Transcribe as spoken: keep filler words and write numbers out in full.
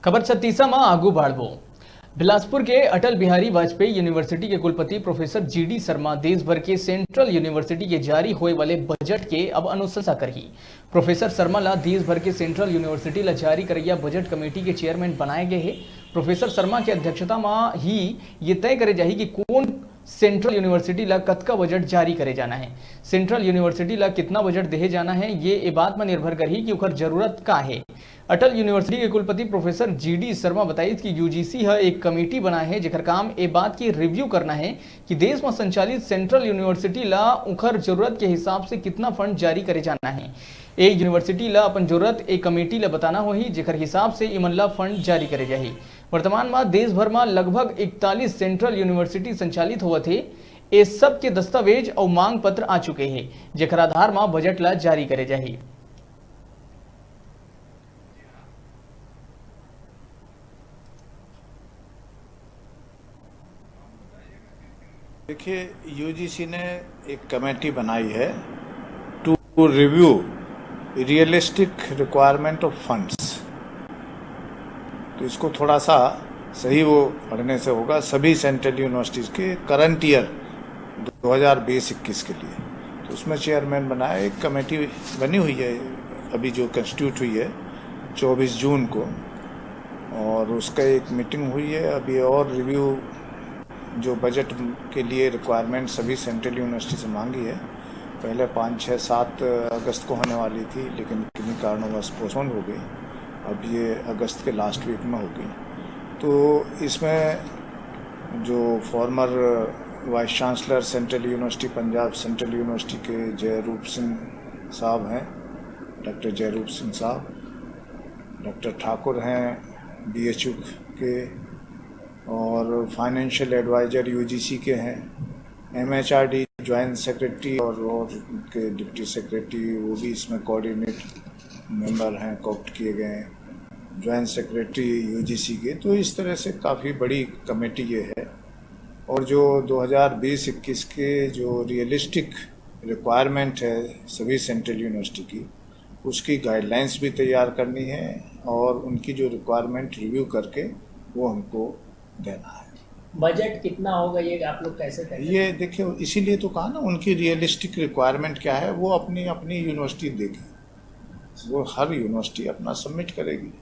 खबर छत्तीसा म आगू बढ़बो। बिलासपुर के अटल बिहारी वाजपेयी यूनिवर्सिटी के कुलपति प्रोफेसर जीडी शर्मा देश भर के सेंट्रल यूनिवर्सिटी के जारी होए वाले बजट के अब अनुशंसा करही। प्रोफेसर शर्मा ला देश भर के सेंट्रल यूनिवर्सिटी ला जारी करैया बजट कमेटी के चेयरमैन बनाए गए हे। प्रोफेसर शर्मा के अध्यक्षता म ही ये तय करे जाही कि कौन सेंट्रल यूनिवर्सिटी ला कतका बजट जारी करे जाना है, सेंट्रल यूनिवर्सिटी ला कितना बजट देहे जाना है, ये ए बात म निर्भर करही कि ओकर जरूरत का है। अटल यूनिवर्सिटी के कुलपति प्रोफेसर जीडी शर्मा बताइस कि यूजीसी ह एक कमेटी बनाए हे, जेकर काम ए बात की रिव्यू करना है कि देश म संचालित सेंट्रल यूनिवर्सिटी ला उखर जरूरत के हिसाब से कितना फंड जारी करे जाना है। ए यूनिवर्सिटी ला अपन जरूरत ए कमेटी ला बताना होही, जेकर हिसाब से इमन ला फंड जारी करे जाही। वर्तमान म देश भर म लगभग इकतालीस सेंट्रल यूनिवर्सिटी संचालित होवत हे। ए सब के दस्तावेज अउ मांग पत्र आ चुके हे, जेकर आधार म बजट ला जारी करे जाही। देखिए, यूजीसी ने एक कमेटी बनाई है to review realistic requirement of funds। तो इसको थोड़ा सा सही वो पढ़ने से होगा, सभी सेंट्रल यूनिवर्सिटीज के करंट ईयर दो हज़ार बीस इक्कीस के लिए। तो उसमें चेयरमैन बनाया, एक कमेटी बनी हुई है अभी जो कॉन्स्टिट्यूट हुई है चौबीस जून को, और उसका एक मीटिंग हुई है। अभी और रिव्यू जो बजट के लिए रिक्वायरमेंट सभी सेंट्रल यूनिवर्सिटी से मांगी है, पहले पाँच छः सात अगस्त को होने वाली थी, लेकिन किन्हीं कारणों से पोस्टपोन हो गई। अब ये अगस्त के लास्ट वीक में होगी। तो इसमें जो farmer vice chancellor central university Punjab central university के जयरूप सिंह साहब हैं, डॉक्टर जयरूप सिंह साहब, डॉक्टर ठाकुर हैं बीएचयू के, और फाइनेंशियल एडवाइजर यूजीसी के हैं, एमएचआरडी ज्वाइंट सेक्रेटरी और, और उनके डिप्टी सेक्रेटरी, वो भी इसमें कोऑर्डिनेट मेंबर हैं, कॉप्ट किए गए हैं, ज्वाइंट सेक्रेटरी यूजीसी के। तो इस तरह से काफ़ी बड़ी कमेटी ये है। और जो दो हज़ार बीस इक्कीस के जो रियलिस्टिक रिक्वायरमेंट है सभी सेंट्रल यूनिवर्सिटी की, उसकी गाइडलाइंस भी तैयार करनी है और उनकी जो रिक्वायरमेंट रिव्यू करके वो हमको देना है। बजट कितना होगा, ये आप लोग कैसे तय ये देखिए, इसीलिए तो कहा ना, उनकी रियलिस्टिक रिक्वायरमेंट क्या है, वो अपनी अपनी यूनिवर्सिटी देगी, वो हर यूनिवर्सिटी अपना सबमिट करेगी।